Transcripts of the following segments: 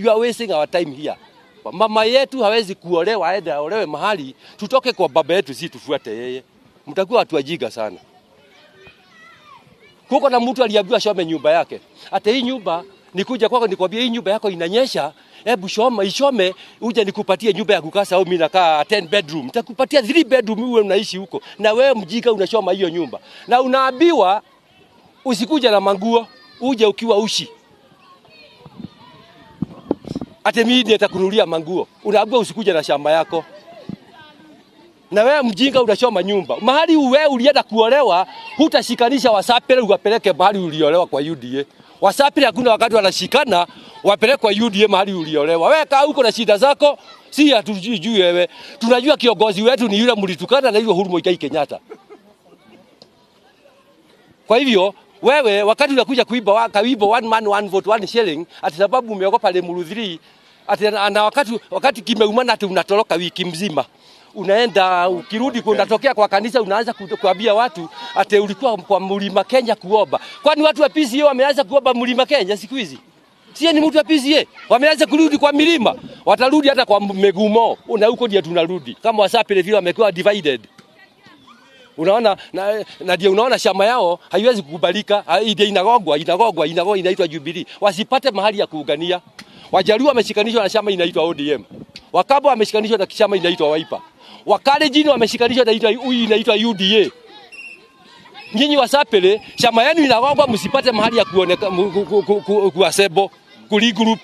You are wasting our time here. Mama yetu hawezi kuolewa aende aolewe mahali, tutoke kwa baba yetu, si tufuate yeye. Mtakuwa watu wajinga sana. Kuko na mtu aliambiwa shome nyumba yake. Ate hii nyumba nikuja kwako nikwambia hii nyumba yako inanyesha, hebu shoma ishome uje nikupatie nyumba ya kukaa au mimi nakaa 10 bedroom. Nitakupatia 3 bedroom uwe unaishi huko. Na wewe mjinga unashoma hiyo nyumba. Na unaambiwa usikuja na manguo, uje ukiwa ushi. Ate mimi ndiye nitakununulia manguo. Unaambiwa usikuja na shamba yako. Na wewe mjinga unachoma nyumba. Mahali wewe ulienda kuolewa, hutashikanisha Wasapere uwapeleke mahali uliolewa kwa UDA. Wasapere hakuna wakati wanashikana wapeleke kwa UDA mahali uliolewa. Wewe kaa huko na shida zako, si hatujui wewe. Tunajua kiongozi wetu ni yule mlitukana na yule Uhuru Muigai Kenyatta. Kwa hivyo wewe wakati unakuja kuiba kawimbo one man one vote one shilling, ati sababu umeogopa Limuru 3, ati na wakati kimeumana ati unatoroka wiki mzima unaenda ukirudi unatokea kwa kanisa unaanza kuambia watu ati ulikuwa kwa Mlima Kenya kuomba. Kwani watu wa PCA wameanza kuomba Mlima Kenya siku hizi? Sie ni mtu wa PCA. Wameanza kurudi kwa milima. Watarudi hata kwa Megumo. Na huko ndio tunarudi. Kama Wasapere vile wamekuwa divided. Unaona na ndio unaona chama yao haiwezi kukubalika, ndio inagogwa, inagogwa, inagogwa inaitwa Jubilee. Wasipate mahali ya kuungania. Wajaluo wameshikanishwa na chama inaitwa ODM. Wakamba wameshikanishwa na chama inaitwa Wiper. Wakalenjin wameshikanishwa na huyu inaitwa UDA. Nyinyi Wasapere chama yenu inagogwa, msipate mahali ya kuoneka kuassemble, ku regroup.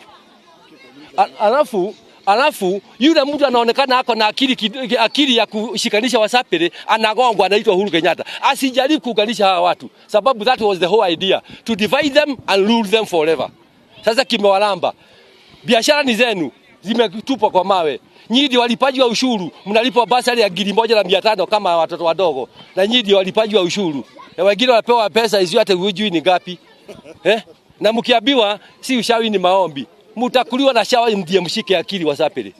Alafu yule mtu anaonekana ako na akili ya kushikanisha Wasapere anagongwa, anaitwa Uhuru Kenyatta. Asijaribu kuunganisha hawa watu, sababu that was the whole idea, to divide them and rule them forever. Sasa kimewalamba. Biashara ni zenu zimetupwa kwa mawe. Nyinyi ndio walipaji wa ushuru, mnalipwa basari ya 1500 kama watoto wadogo, na nyinyi ndio walipaji wa ushuru, na wengine wanapewa pesa hizo hata hujui ni ngapi eh? Na mkiambiwa si ushawi ni maombi, mtakuliwa na shawa, ndiye mshike akili Wasapere.